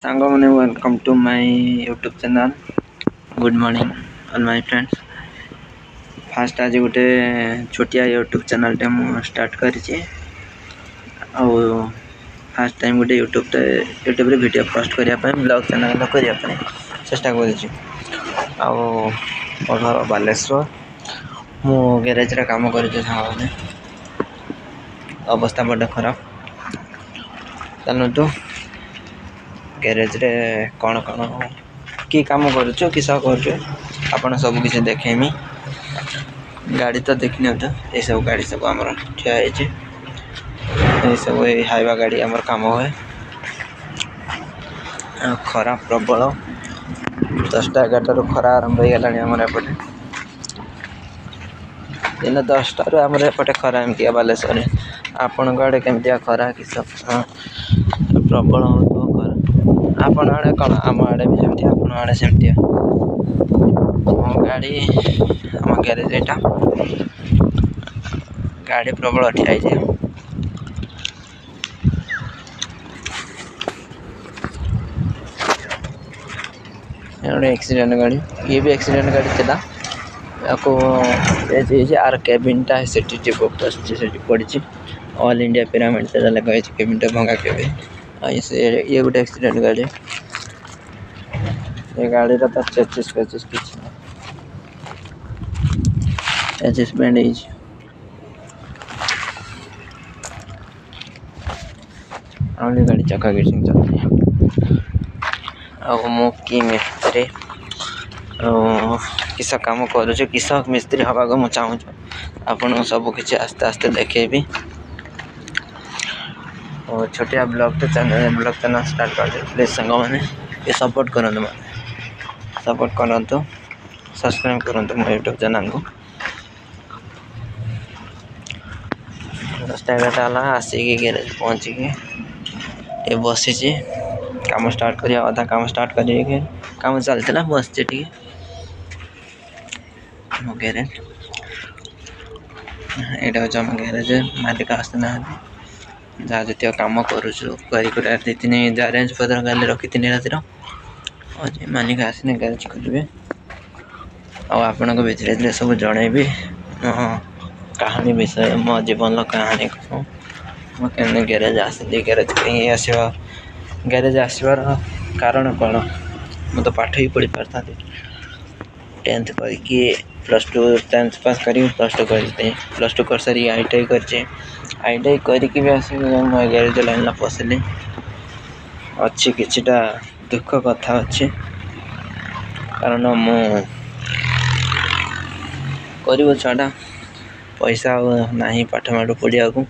ସାଙ୍ଗମାନେ, welcome to my YouTube channel. Good morning, all my friends. First ଆଜି ଗୋଟେ ଛୋଟିଆ ୟୁଟ୍ୟୁବ୍ ଚ୍ୟାନେଲ୍ଟେ ମୁଁ ଷ୍ଟାର୍ଟ କରିଛି ଆଉ ଫାଷ୍ଟ ଟାଇମ୍ ଗୋଟେ ୟୁଟ୍ୟୁବ୍ରେ ଭିଡ଼ିଓ ପୋଷ୍ଟ କରିବା ପାଇଁ, ବ୍ଲଗ୍ ଚ୍ୟାନେଲ୍ କରିବା ପାଇଁ ଚେଷ୍ଟା କରୁଛି। ଆଉ ମୋ ଘର ବାଲେଶ୍ୱର। ମୁଁ ଗ୍ୟାରେଜ୍ରେ କାମ କରୁଛି। ସାଙ୍ଗମାନେ, ଅବସ୍ଥା ବଡ଼ ଖରାପ। ଚାଲନ୍ତୁ, ଗ୍ୟାରେଜ୍ରେ କ'ଣ କ'ଣ କି କାମ କରୁଛୁ, କିସ କରୁଛୁ, ଆପଣ ସବୁ କିଛି ଦେଖେଇମି। ଗାଡ଼ି ତ ଦେଖିନିଅନ୍ତୁ, ଏସବୁ ଗାଡ଼ି ସବୁ ଆମର ଠିଆ ହେଇଛି। ଏସବୁ ଏଇ ହାଇୱା ଗାଡ଼ି ଆମର କାମ ହୁଏ। ଆଉ ଖରା ପ୍ରବଳ। 10ଟା 11ଟାରୁ ଖରା ଆରମ୍ଭ ହେଇଗଲାଣି ଆମର ଏପଟେ। ଦିନ 10ଟାରୁ ଆମର ଏପଟେ ଖରା ଏମିତିଆ ବାଲେଶ୍ୱରରେ। ଆପଣଙ୍କ ଆଡ଼େ କେମିତିଆ ଖରା, କିସ ପ୍ରବଳ ହେଉଥିବ ଖରା ଆପଣ ଆଡ଼େ କ'ଣ? ଆମ ଆଡ଼େ ବି ସେମିତି, ଆପଣ ଆଡ଼େ ସେମିତିଆ। ଆମ ଗାଡ଼ି, ଆମ ଗ୍ୟାରେଜ୍ ଏଇଟା। ଗାଡ଼ି ପ୍ରବଳ ଠିଆ ହେଇଛି। ଗୋଟେ ଆକ୍ସିଡେଣ୍ଟ ଗାଡ଼ି, ଇଏ ବି ଆକ୍ସିଡେଣ୍ଟ ଗାଡ଼ି ଥିଲା। ୟାକୁ ହେଇଛି ଆର କେବିନ୍ଟା ସେଠି ବସିଛି, ସେଠି ପଡ଼ିଛି। ଅଲ୍ ଇଣ୍ଡିଆ ପିରାମିଡ଼ ସେଟା ଲେଖା ହେଇଛି। କେବିନ୍ଟା ଭଙ୍ଗା କେବିନ୍। ଆଉ ସେ ଇଏ ଗୋଟେ ଆକ୍ସିଡେଣ୍ଟ ଗାଡ଼ି। ଏ ଗାଡ଼ିର ତ ଚେଚିସ୍ ଫେଚିସ୍ କିଛି ନାହିଁ, ଚେଚିସ୍ ବେଣ୍ଡ ହେଇଛି। ଆଉ ଗାଡ଼ି ଚକା କିଛି ଚାଲୁନି। ଆଉ ମୁଁ କି ମିସ୍ତ୍ରୀ ଆଉ କିସ କାମ କରୁଛି, କିସ ମିସ୍ତ୍ରୀ ହେବାକୁ ମୁଁ ଚାହୁଁଛି, ଆପଣଙ୍କୁ ସବୁ କିଛି ଆସ୍ତେ ଆସ୍ତେ ଦେଖେଇବି। ଓ ଛୋଟିଆ ବ୍ଲଗ୍ଟେ ଚ୍ୟାନେଲ୍, ବ୍ଲଗ୍ ଚ୍ୟାନେଲ୍ ଷ୍ଟାର୍ଟ କରିଛି। ପ୍ଲିଜ୍ ସାଙ୍ଗମାନେ, ଟିକେ ସପୋର୍ଟ କରନ୍ତୁ ମୋତେ, ସପୋର୍ଟ କରନ୍ତୁ, ସବସ୍କ୍ରାଇବ୍ କରନ୍ତୁ ମୋ ୟୁଟ୍ୟୁବ୍ ଚ୍ୟାନେଲ୍କୁ। 10ଟା 11ଟା ହେଲା, ଆସିକି ଗ୍ୟାରେଜ୍ ପହଞ୍ଚିକି ଟିକେ ବସିଛି। କାମ ଷ୍ଟାର୍ଟ କରିବା, ଅଧା କାମ ଷ୍ଟାର୍ଟ କରିକି କାମ ଚାଲିଥିଲା, ବସିଛି ଟିକେ। ଆମ ଗ୍ୟାରେଜ୍ ଏଇଟା ହେଉଛି। ଆମ ଗ୍ୟାରେଜ୍ ମାଲିକ ଆସିନାହାନ୍ତି। ଯାହା ଯେତିକ କାମ କରୁଛୁ କରି କରି ଦେଇଥିନି, ଯାହା ରେଞ୍ଜ ପତ୍ର କାଲି ରଖିଥିନି ରାତିର ଅଛି। ମାଲିକ ଆସିନେ ଗ୍ୟାରେଜ୍ ଖୋଲିବେ ଆଉ ଆପଣଙ୍କୁ ବି ଧୀରେ ଧୀରେ ସବୁ ଜଣେଇବି ମୋ କାହାଣୀ ବିଷୟ, ମୋ ଜୀବନର କାହାଣୀ କ'ଣ, ମୁଁ କେମିତି ଗ୍ୟାରେଜ୍ ଆସିଲି, ଗ୍ୟାରେଜ୍ କାହିଁ ଆସିବା, ଗ୍ୟାରେଜ୍ ଆସିବାର କାରଣ କ'ଣ। ମୁଁ ତ ପାଠ ବି ପଢ଼ି ପାରିଥାନ୍ତି। ଟେନ୍ଥ କରିକି ପ୍ଲସ୍ ଟୁ, ଟେନ୍ଥ ପାସ୍ କରିକି ପ୍ଲସ୍ ଟୁ କରିଥିଲି। ପ୍ଲସ୍ ଟୁ କରିସାରିକି ITI କରିଛି। ITI କରିକି ବି ଆସିକି ମୁଁ ଗ୍ୟାରେଜ୍ ଲାଇନ୍ରେ ପଶିଲି। ଅଛି, କିଛିଟା ଦୁଃଖ କଥା ଅଛି। କାରଣ ମୁଁ ଗରିବ ଛୁଆଟା, ପଇସା ଆଉ ନାହିଁ ପାଠ ମାଠ ପଢ଼ିବାକୁ।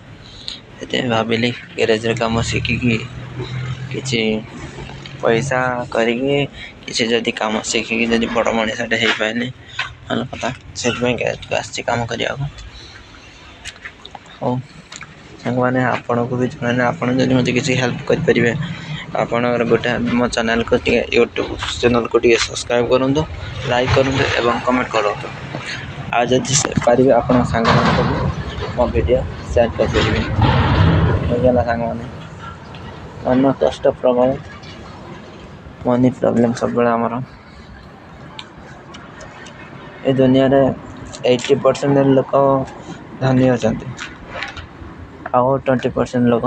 ସେଥିପାଇଁ ଭାବିଲି ଗ୍ୟାରେଜ୍ରେ କାମ ଶିଖିକି କିଛି ପଇସା କରିକି, କିଛି ଯଦି କାମ ଶିଖିକି ଯଦି ବଡ଼ ମଣିଷଟେ ହେଇପାରିଲି, ଭଲ କଥା। ସେଥିପାଇଁ ଗ୍ୟାରେଜ୍କୁ ଆସିଛି କାମ କରିବାକୁ। ହଉ ସାଙ୍ଗମାନେ, ଆପଣଙ୍କୁ ବି ଜଣେଇଲେ, ଆପଣ ଯଦି ମୋତେ କିଛି ହେଲ୍ପ କରିପାରିବେ, ଆପଣଙ୍କର ଗୋଟେ ମୋ ଚ୍ୟାନେଲ୍କୁ ଟିକେ, ୟୁଟ୍ୟୁବ୍ ଚ୍ୟାନେଲ୍କୁ ଟିକେ ସବସ୍କ୍ରାଇବ୍ କରନ୍ତୁ, ଲାଇକ୍ କରନ୍ତୁ ଏବଂ କମେଣ୍ଟ କରନ୍ତୁ। ଆଉ ଯଦି ପାରିବେ, ଆପଣଙ୍କ ସାଙ୍ଗମାନଙ୍କୁ ବି ମୋ ଭିଡ଼ିଓ ସେୟାର କରିପାରିବେ। ବୁଝିଲା ସାଙ୍ଗମାନେ, ମନ କଷ୍ଟ ପ୍ରବଳ, ମନି ପ୍ରୋବ୍ଲେମ୍ ସବୁବେଳେ ଆମର। ଏ ଦୁନିଆରେ 80% ଲୋକ ଧନୀ ଅଛନ୍ତି ଆଉ 20% ଲୋକ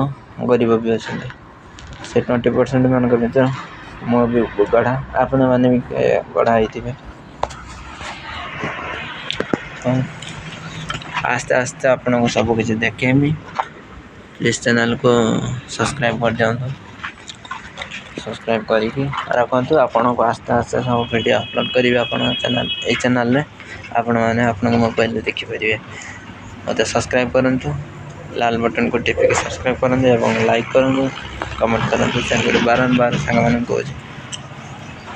ଗରିବ ବି ଅଛନ୍ତି। ସେ 20% ମାନଙ୍କ ଭିତରେ ମୁଁ ବି ଗଢ଼ା, ଆପଣମାନେ ବି ଗଢ଼ା ହେଇଥିବେ। ହଁ, ଆସ୍ତେ ଆସ୍ତେ ଆପଣଙ୍କୁ ସବୁ କିଛି ଦେଖେଇମି। ପ୍ଲିଜ୍ ଚ୍ୟାନେଲ୍କୁ ସବସ୍କ୍ରାଇବ୍ କରିଦିଅନ୍ତୁ, ସବସ୍କ୍ରାଇବ୍ କରିକି ରଖନ୍ତୁ। ଆପଣଙ୍କୁ ଆସ୍ତେ ଆସ୍ତେ ସବୁ ଭିଡ଼ିଓ ଅପଲୋଡ଼ କରିବି ଆପଣଙ୍କ ଚ୍ୟାନେଲ୍, ଏଇ ଚ୍ୟାନେଲ୍ରେ ଆପଣମାନେ ଆପଣଙ୍କ ମୋବାଇଲରେ ଦେଖିପାରିବେ। ମୋତେ ସବସ୍କ୍ରାଇବ୍ କରନ୍ତୁ, ଲାଲ ବଟନ୍କୁ ଟିପିକି ସବସ୍କ୍ରାଇବ୍ କରନ୍ତୁ ଏବଂ ଲାଇକ୍ କରନ୍ତୁ, କମେଣ୍ଟ କରନ୍ତୁ, ସେଣ୍ଡ କରି ବାରମ୍ବାର ସାଙ୍ଗମାନଙ୍କୁ କହୁଛି।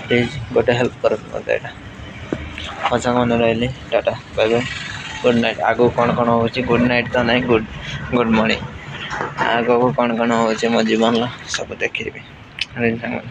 ପ୍ଲିଜ୍ ଗୋଟେ ହେଲ୍ପ କରନ୍ତୁ ମୋତେ ଏଇଟା। ହଁ ସାଙ୍ଗମାନେ, ରହିଲି। Tata, bye bye, good night. ଆଗକୁ କ'ଣ କ'ଣ ହେଉଛି, ଗୁଡ଼୍ ନାଇଟ୍ ତ ନାହିଁ, ଗୁଡ଼୍ ମର୍ଣ୍ଣିଂ। ଆଗକୁ କ'ଣ କ'ଣ ହେଉଛି ମୋ ଜୀବନର ସବୁ ଦେଖେଇବି ସାଙ୍ଗମାନେ।